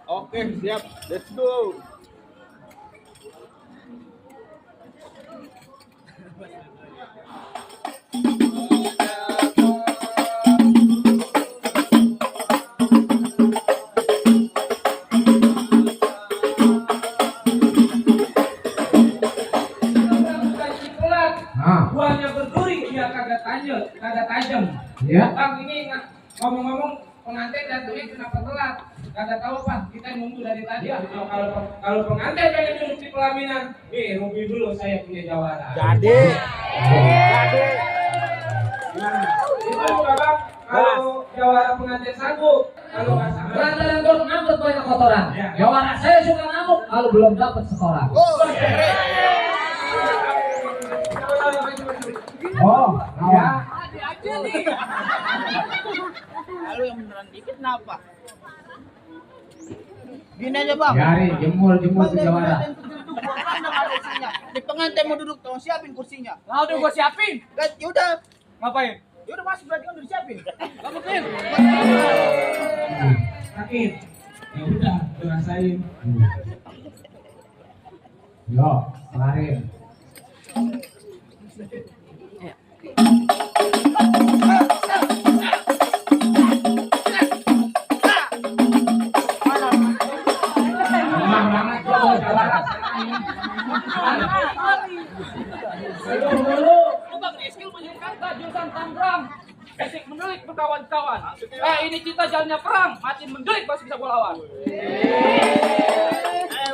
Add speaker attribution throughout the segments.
Speaker 1: Oke, siap. Let's go.
Speaker 2: Buahnya berduri dia kagak tajam.
Speaker 3: Ya.
Speaker 2: Bang ini ngomong-ngomong pengantin datangnya kenapa telat? Kagak tahu Pak, kita nunggu dari tadi. Kalau pengantin pengen duduk di pelaminan, nih rugi dulu saya punya jawara.
Speaker 1: Jadi.
Speaker 2: Itu Bang, kalau jawara pengantin sanggup, kalau nggak sanggup.
Speaker 3: Lantaran gue ngangkut banyak kotoran. Jawara saya suka ngamuk kalau belum dapat setoran. Oh,
Speaker 1: Ya.
Speaker 4: Aja nih.
Speaker 1: Lalu yang beneran dikit kenapa? Gini aja bang.
Speaker 3: biarin jemur ke jawara.
Speaker 1: Di pengantin mau duduk, tolong siapin kursinya.
Speaker 4: Lah udah gua siapin.
Speaker 1: Yaudah,
Speaker 4: Ngapain?
Speaker 1: yaudah masuk berarti kan udah disiapin.
Speaker 4: Gak mungkin.
Speaker 2: Sakit. Ya udah, rasain.
Speaker 3: Yo, kelarin. Emang banget lo jawara.
Speaker 2: Dulu.
Speaker 4: Lu Bang Rizky menyanyikan jurusan Tangerang. Basic mendelik berkawan-kawan. Ini kita jalannya perang, mati mendelik masih bisa gua lawan.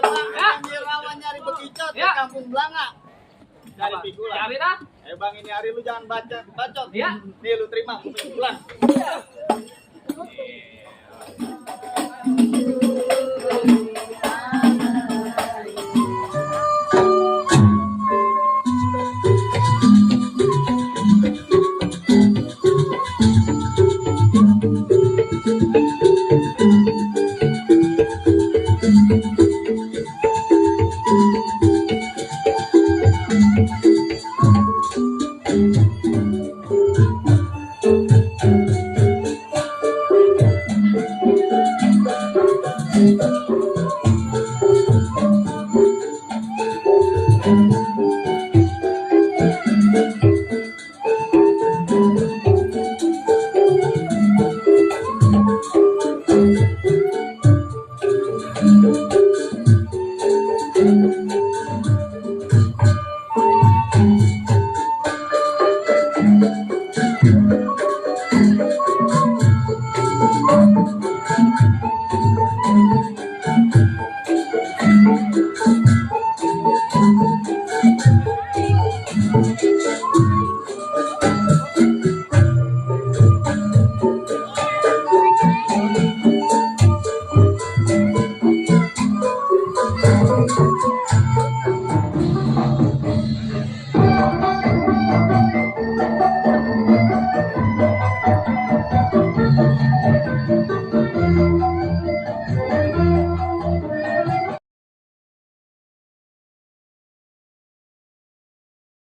Speaker 1: Bang,
Speaker 4: Ya.
Speaker 1: ini lawan nyari bekicot di
Speaker 4: Ya.
Speaker 1: kampung Belanga. Cari pikulan.
Speaker 4: Cari dah.
Speaker 1: Bang, ini hari lu jangan bacot.
Speaker 4: Ya.
Speaker 1: Nih lu terima pikulan.